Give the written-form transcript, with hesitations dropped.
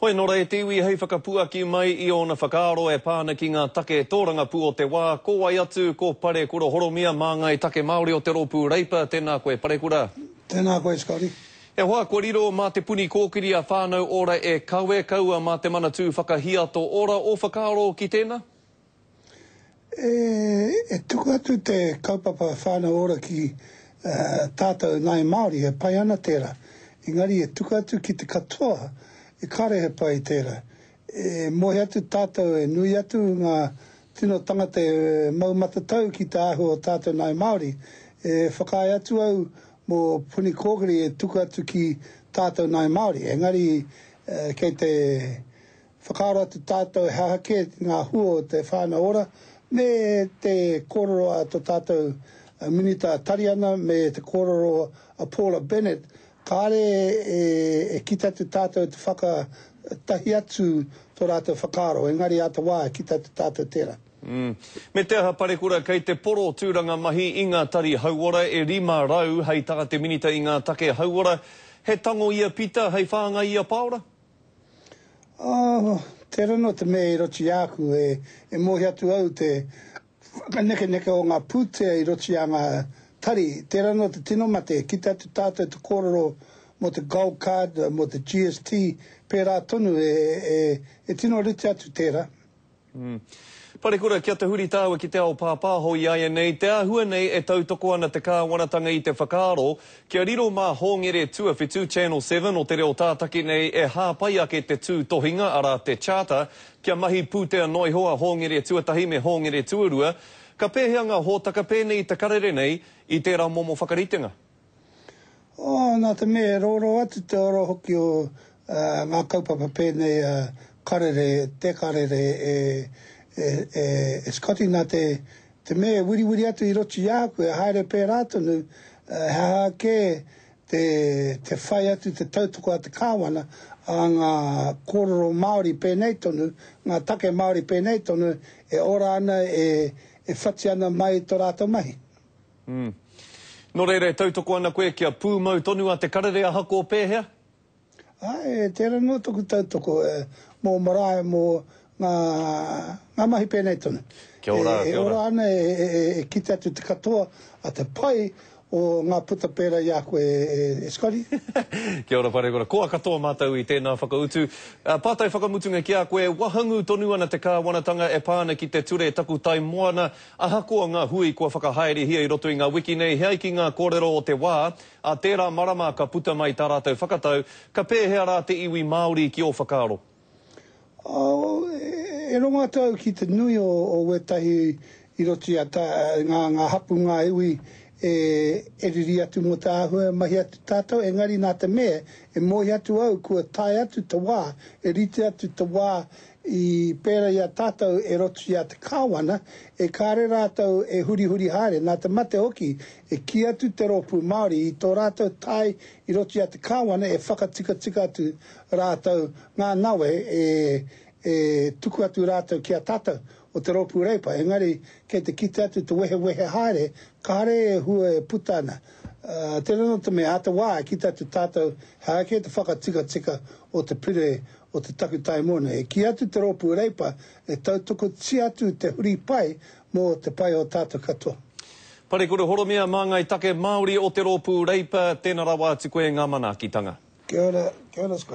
Hoi nō reira te iwi hei whakapuaki mai i ōna whakaaro e pā ana ki ngā take tōrangapū o te wā, ko wai atu, ko Parekura Horomia, māngai take Māori o te Rōpū Reipa, tēnā koe Parekura. Tēnā koe Scotty. E hoa, kua riro mā Te Puni Kōkiri a Whānau Ora e kawe, kaua mā te Manatū Whakahiato Ora, ō whakaaro ki tēnā? E tuku atu te kaupapa Whānau Ora ki tātou Ngāi Māori, e pai ana tērā. Engari e tuku atu ki te katoa, e kāre he pai tērā. E moe atu tātou, e nui atu ngā tino tangata e mau matatau ki te āhua o tātou Ngāi Māori. E whakaae atu au mō Puni Kōkiri e tuku atu ki tātou Ngāi Māori. Engari kei te Whakaaro atu tātou he aha kē ngā hua o te whānau ora me te kōrero a to tātou Minita Tariana me te kōrero a Paula Bennett, kāre e kite atu tātou te whakatahi atu to rātou whakaaro, engari a te wā e kite atu tātou tērā. Mm. Me te aha parekura kei te poro tūranga mahi i ngā tari hauora e 500 hei tā te Minita i ngā take hauora, he tango i a Pita hei whāngai i a Paora? Oh, tērā noa te mea i roto i a aku, e, e mōhio atu au te whakanekeneke o ngā pūtea i roto i a ngā tari, tērā noa te tino mate, e kite atu tātou te kōrero mō te Gold Card, mō te GST, pērā tonu, e, e, e tino rite atu tērā. Mm. Parekura, kia tahuri tāua ki te ao pāpāho i āianei, te āhua nei e tautoko ana te kāwanatanga i te whakaaro kia riro mā Hōngere Tuawhitu, Channel 7, o te reo tātaki nei e hāpai ake te tūtohinga, arā te charter, kia mahi pūtea noa iho a Hōngere Tuatahi me Hōngere Tuarua. Ka pēhea ngā hōtaka pēnei i te karere nei i tērā momo whakaritenga? Oh, nā te mea e rōrō atu te ora hoki o ngā kaupapa pēnei a Karere, Te Karere e, e, e, e Scotty, nā te, te mea e wiriwiri atu i roto i a koe, haere pērā tonu, he aha kē te, te whai atu te tautoko a te Kāwana a ngā kōrero Māori pēnei tonu, ngā take Māori pēnei tonu, e ora ana, e, e whati ana mai tō rātou mahi. Mm. Nō reira, e tautoko ana koe kia pūmau tonu a Te Karere ahakoa pēhea? Āe, tērā noa taku tautoko mō marae, mō ngā, ngā mahi pēnei tonu. Kia ora, kia ora. E ora ana, e kite atu te katoa a te pai o ngā puta pērā i a koe, e Scotty. Kia ora, Parekura. Koa katoa mātou i tēnā whakautu. Pātai whakamutunga ki a koe, wahangū tonu ana te kāwanatanga e pā ana ki te ture takutai moana, Ahakoa ngā hui kua whakahaerehia i roto i ngā wiki nei, he ai ki ngā kōrero o te wā, ā tērā marama ka puta mai tā rātou whakatau, ka pēhea rā te iwi Māori ki ō whakaaro? Oh, e rongo atu au ki te nui o, o wētahi i roto i a tā, ngā, ngā hapū, ngā iwi e, e riri atu mō te āhua e mahi atu tātou, engari nā te mea e mōhio atu au kua tae atu te wā, e rite atu te wā I pērā i a tātou e roto i a te Kāwana, e kāre rātou e hurihuri haere, nā te mate hoki e kī atu te Rōpū Māori i tō rātou tae i roto i a te Kāwana e whakatikatika atu rātou ngā nawe e e tuku atu rātou ki a tātou o te Rōpū Reipa, engari kei te kite atu te wehewehe haere kāre e hua e puta ana. Tērā nō te mea, ā te wā e kite atu tātou he aha kē te whakatikatika o te pire o te takutai mōna. E kī atu te Rōpū Reipa e tautokotia atu te huri pai mō te pai o tātou katoa. Parekura Horomia, Māngai Take Māori o te Rōpū Reipa, tēnā rawa atu koe ngā manaakitanga. Kia ora, kia ora Scotty.